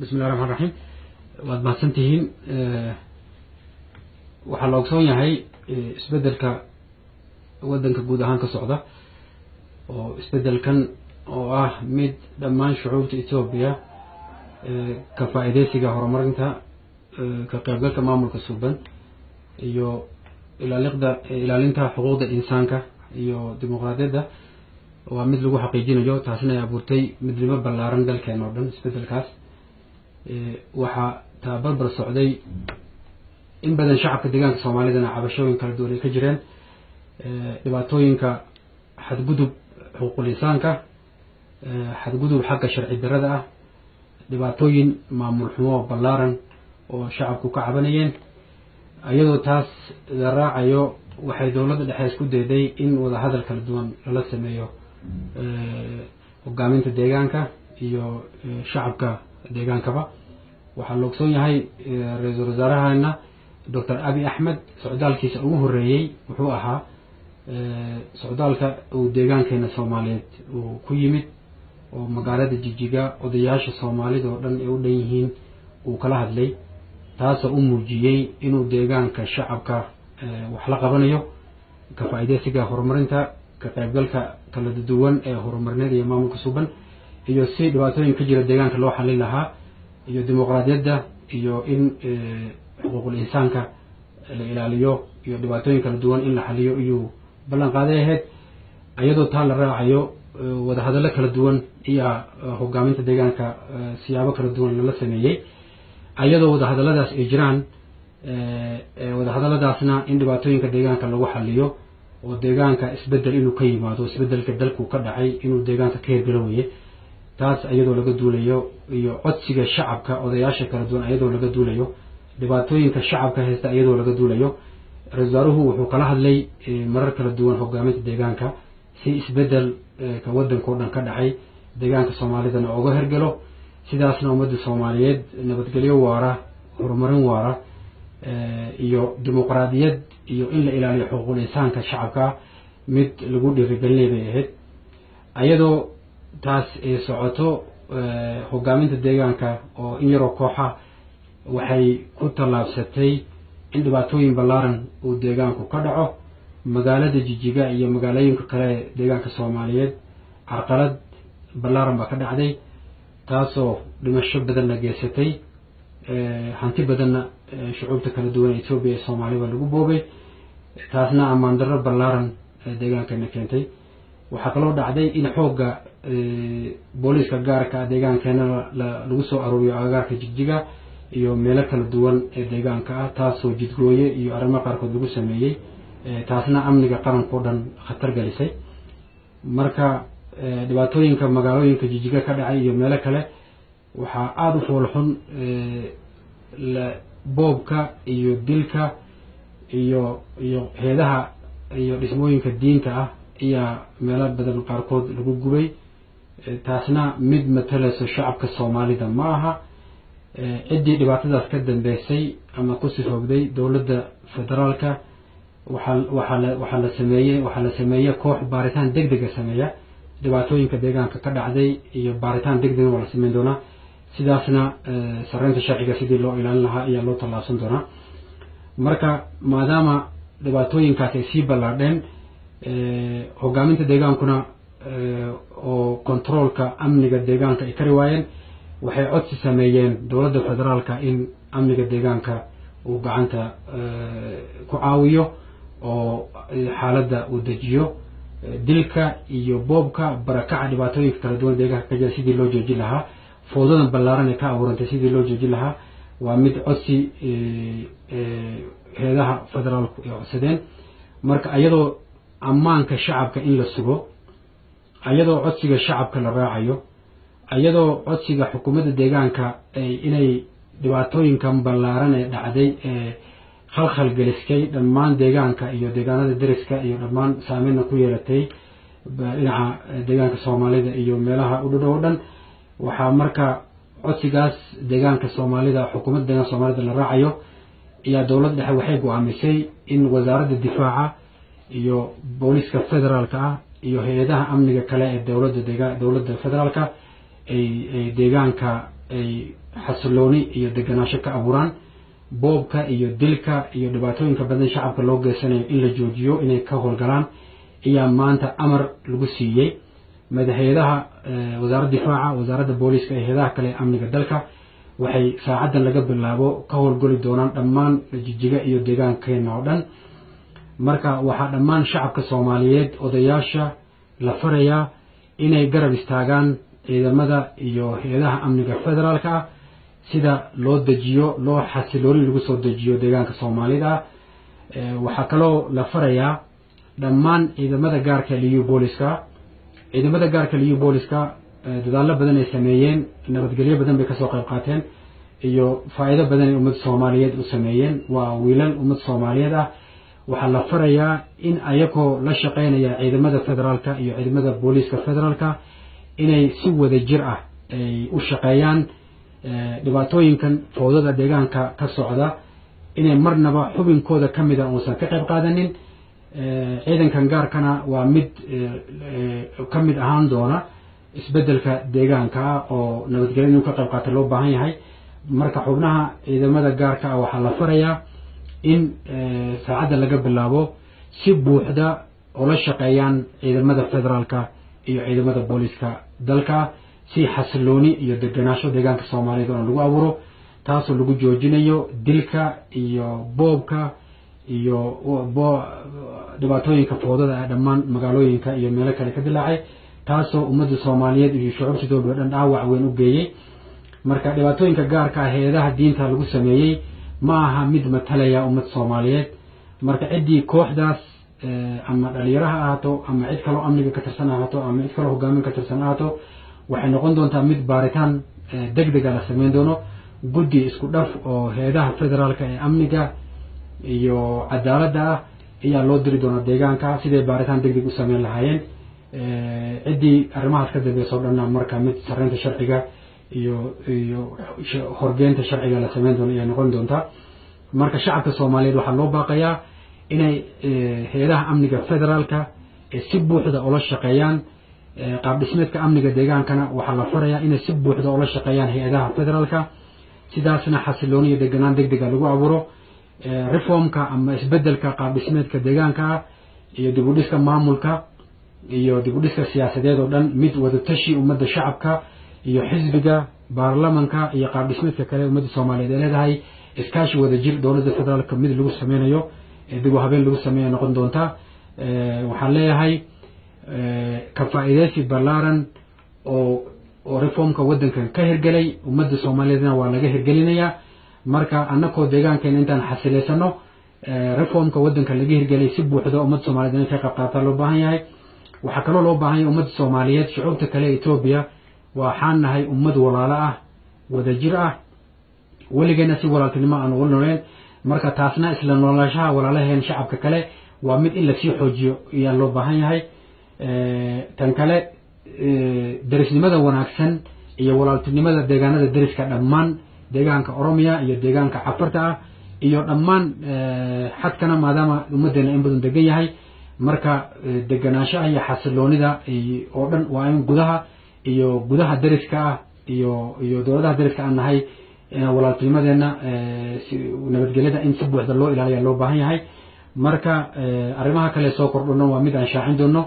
Bismillahi raxmaan raxiim. Waad mahadsantihiin. Waxaa la ogsoon yahay isbeddelka waddanka guud ahaan ka socda, oo isbeddelkan oo ah mid dhammaan shucuubta Etoobiya ka faa'iideysiga horumarinta, ka qaybgalka maamulka suuban iyo ilaaliqda ilaalinta xuquuqda insaanka iyo dimuqraadiyadda waa mid lagu xaqiijinayo, taasina ay abuurtay midnimo ballaaran dalkeena oo dhan. Isbeddelkaas waxaa taa barbar socday in badan shacabka deegaanka Soomaalidana cabashooyin kala duwan ay ka jireen, dhibaatooyinka xadgudub xuquuqul insaanka, xadgudub xagga sharci darrada ah, dhibaatooyin maamul xumo ballaaran oo shacabku ka cabanayeen. Iyadoo taas la raacayo, waxay dowladda dhexe isku dayday in wadahadal kala duwan lala sameeyo hogaaminta deegaanka iyo shacabka deegaankaba. Waxaa la ogsoon yahay ra-iisul wasaarahana Doctor Abi Axmed socdaalkiisa ugu horreeyey wuxuu ahaa socdaalka uu deegaankeena Soomaaliyeed uu ku yimid, oo magaalada Jijiga odayaasha Soomaalida oo dhan ay u dhan yihiin uu kala hadlay, taasoo u muujiyey inuu deegaanka shacabka wax la qabanayo, ka faa'iideysiga horumarinta, ka qaybgalka kala duwan ee horumarineed iyo maamulka suuban, iyo si dhibaatooyin ka jira deegaanka loo xalin lahaa, iyo dimuqraadiyadda, iyo in xuquuqul insaanka la ilaaliyo, iyo dhibaatooyin kala duwan in la xaliyo iyuu ballan qaaday ahayd. Iyadoo taa la raacayo, wadahadallo kala duwan iyo hogaaminta deegaanka siyaabo kala duwan lala sameeyey. Iyadoo wadahadalladaas ay jiraan, wadahadalladaasna in dhibaatooyinka deegaanka lagu xaliyo oo deegaanka isbeddel inuu ka yimaado, isbeddelka dalku ka dhacay inuu deegaanka ka hirgalo weye. Taas iyadoo laga duulayo iyo codsiga shacabka odayaasha kala duwan, iyadoo laga duulayo dhibaatooyinka shacabka haysta, iyadoo laga duulayo, ra-isul wasaaruhu wuxuu kala hadlay marar kala duwan hogaaminta deegaanka si isbeddel ka waddanka o dhan ka dhacay deegaanka Soomaalidana oga hirgalo, sidaasna ummadda Soomaaliyeed nabadgelyo waara, horumarin waara iyo dimuqraadiyad iyo in la ilaaliyo xuquuqul insaanka shacabka mid lagu dhiirigelinay bay ahayd. Iyadoo taas ay socoto, hogaaminta deegaanka oo in yaroo kooxa waxay ku tallaabsatay in dhibaatooyin ballaaran uu deegaanku ka dhaco, magaalada Jijiga iyo magaalooyinka kale ee deegaanka Soomaaliyeed carqalad ballaaran baa ka dhacday, taasoo dhimasho badanna geysatay, hanti badanna shucuubta kala duwan ee Etoobiya iyo Soomaaliba lagu boobay, taasna ammaan darro ballaaran deegaankeena keentay. Waxaa kaloo dhacday in xoogga booliiska gaarka deegaankeena lagu soo aruuriyo agagaarka Jigjiga iyo meelo kala duwan ee deegaanka ah, taasoo jidgooye iyo arrimo qaarkood lagu sameeyey, taasna amniga qaranka o dhan khatar gelisay. Marka dhibaatooyinka magaalooyinka Jijiga ka dhacay iyo meelo kale waxaa aada u foolxun boobka iyo dilka iyo heedaha iyo dhismooyinka diinta ah ayaa meelo badan qaarkood lagu gubay, taasna mid matalayso shacabka Soomaalida ma aha. Ciddii dhibaatadaas ka dambeysay ama ku sifoogday, dowladda federaalka waxaa la sameeyey koox baaritaan deg dega sameeya dhibaatooyinka deegaanka ka dhacday, iyo baaritaan deg degna waa la sameyn doonaa, sidaasna sareynta sharciga sidii loo ilaalin lahaa ayaa loo tallaabsan doonaa. Marka maadaama dhibaatooyinkaas ay sii ballaadheen, hogaaminta deegaankuna oo controolka amniga deegaanka ay kari waayeen, waxay codsi sameeyeen dowladda federaalka in amniga deegaanka uu gacanta ku caawiyo oo xaaladda uu dejiyo, dilka iyo boobka, barakaca, dhibaatooyinka kala duwan deegaanka ka jira sidii loo joojin lahaa, fowdadan ballaaran ee ka abuurantay sidii loo joojin lahaa, waa mid codsi heedaha federaalku ay codsadeen. Marka iyadoo ammaanka shacabka in la sugo, iyadoo codsiga shacabka la raacayo, iyadoo codsiga xukuumadda deegaanka inay dhibaatooyinkan ballaaran ee dhacday ee khalkhal geliskay dhammaan deegaanka iyo deegaanada deriska iyo dhammaan saameynna ku yeelatay dhinaca deegaanka Soomaalida iyo meelaha u dhadhow o dhan, waxaa marka codsigaas deegaanka Soomaalida, xukuumadda deegaanka Soomaalida la raacayo, ayaa dowladda dhexe waxay go-aamisay in wasaaradda difaaca iyo booliiska federaalka ah iyo hay-adaha amniga kale ee dowladda deega dowladda federaalka ay deegaanka ay xasilooni iyo deganaansho ka abuuraan. Boobka iyo dilka iyo dhibaatooyinka badan shacabka loo geysanayo in la joojiyo, inay ka howlgalaan ayaa maanta amar lagu siiyey madaxeedaha wasaaradda difaaca, wasaaradda booliiska iyo hay-adaha kale ee amniga dalka. Waxay saacaddan laga bilaabo ka howlgoli doonaan dhammaan Jijiga iyo deegaankeena oo dhan. Marka waxaa dhammaan shacabka Soomaaliyeed, odayaasha la farayaa inay garab istaagaan ciidamada iyo hay-adaha amniga federaalka ah, sida loo dejiyo, loo xasilooni lagu soo dejiyo deegaanka Soomaalida ah. Waxaa kaloo la farayaa dhammaan ciidamada gaarka liyu booliska. Ciidamada gaarka liyu booliska dadaallo badan ay sameeyeen, nabadgelyo badan bay kasoo qayb qaateen iyo faa'iido badan ay ummadda Soomaaliyeed u sameeyeen. Waa wiilal ummad Soomaaliyeed ah. Waxaa la farayaa in ayagoo la shaqeynaya ciidamada federaalka iyo ciidamada booliiska federaalka inay si wada jir ah ay u shaqeeyaan. Dhibaatooyinkan fowdada deegaanka ka socda inay marnaba xubinkooda ka mida uusan ka qayb qaadanin. Ciidankan gaarkana waa mid ka mid ahaan doona isbedelka deegaanka ah oo nabadgelyo inuu ka qayb qaata loo baahan yahay. Marka xubnaha ciidamada gaarka ah waxaa la farayaa in saacadda laga bilaabo si buuxda oo la shaqeeyaan ciidamada federaalka iyo ciidamada booliiska dalka, si xasilooni iyo deganaansho deegaanka Soomaaliyeed oo lagu abuuro, taasoo lagu joojinayo dilka iyo boobka iyo dhibaatooyinka foodada ee dhammaan magaalooyinka iyo meelo kale ka dilaacay, taasoo ummadda Soomaaliyeed iyo shucuubta Etoobiya o dhan dhaawac weyn u geeyey. Marka dhibaatooyinka gaarka ah hay-adaha diinta lagu sameeyey ma aha mid matalaya ummad Soomaaliyeed. Marka ciddii kooxdaas, ama dhalinyaro ha ahaato, ama cid kaloo amniga ka tirsan ahaato, ama cid kaloo hogaamin ka tirsan ahaato, waxay noqon doontaa mid baaritaan deg dega la sameyn doono. Guddi isku dhaf oo hay-adaha federaalka ee amniga iyo cadaaladda ah ayaa loo diri doonaa deegaanka siday baaritaan deg deg u sameyn lahaayeen. Ciddii arrimahaas ka dambeysa o dhanna marka mid sarreynta sharciga iyo horgeynta sharciga la sameyn doono ayay noqon doontaa. Marka shacabka Soomaaliyeed waxaa loo baaqayaa inay hay-adaha amniga federaalka si buuxda ula shaqeeyaan. Qaab dhismeedka amniga deegaankana waxaa la farayaa inay si buuxda ula shaqeeyaan hay-adaha federaalka, sidaasna xasilooni iyo deganaan deg dega lagu abuuro. Reformka ama isbedelka qaab dhismeedka deegaanka ah iyo dib u dhiska maamulka iyo dib u dhiska siyaasadeed oo dhan mid wadatashi ummadda shacabka iyo xisbiga baarlamanka iyo qaab dhismeedka kale ummadda Soomaaliyeed ay leedahay, iskaashi wadajir dowladda federaalka mid lagu sameynayo, dib u habeen lagu sameeya noqon doontaa. Waxaan leeyahay ka faa'iideysi ballaaran oo reformka waddankan ka hirgelay ummadda Soomaaliyeedna waa laga hirgelinayaa. Marka annakoo deegaankeena intaan xasilaysano, reformka waddanka laga hirgelay si buuxda ummadda Soomaaliyeed inay ka qayb qaataa loo baahan yahay. Waxaa kaloo loo baahan yahay ummadda Soomaaliyeed, shucuubta kale ee Etoobiya, waxaan nahay ummad walaalo ah, wadajir ah, weligeena si walaaltinimo aan ugu nooleen. Marka taasna isla noolaanshaha walaalaheen shacabka kale waa mid in lasii xoojiyo ayaa loo baahan yahay. Tan kale, derisnimada wanaagsan iyo walaaltinimada deegaanada deriska, dhammaan deegaanka Oromiya iyo deegaanka Cafarta ah iyo dhammaan xadkana, maadaama ummaddeena in badan degan yahay, marka deganaanshaha iyo xasiloonida oo dhan waa in gudaha iyo gudaha deriska ah iyo dowladaha deriska aan nahay walaaltinimadeena nabadgelyada in si buuxda loo ilaaliya loo baahan yahay. Marka arrimaha kale soo kordhona waa mid aan shaacin doono.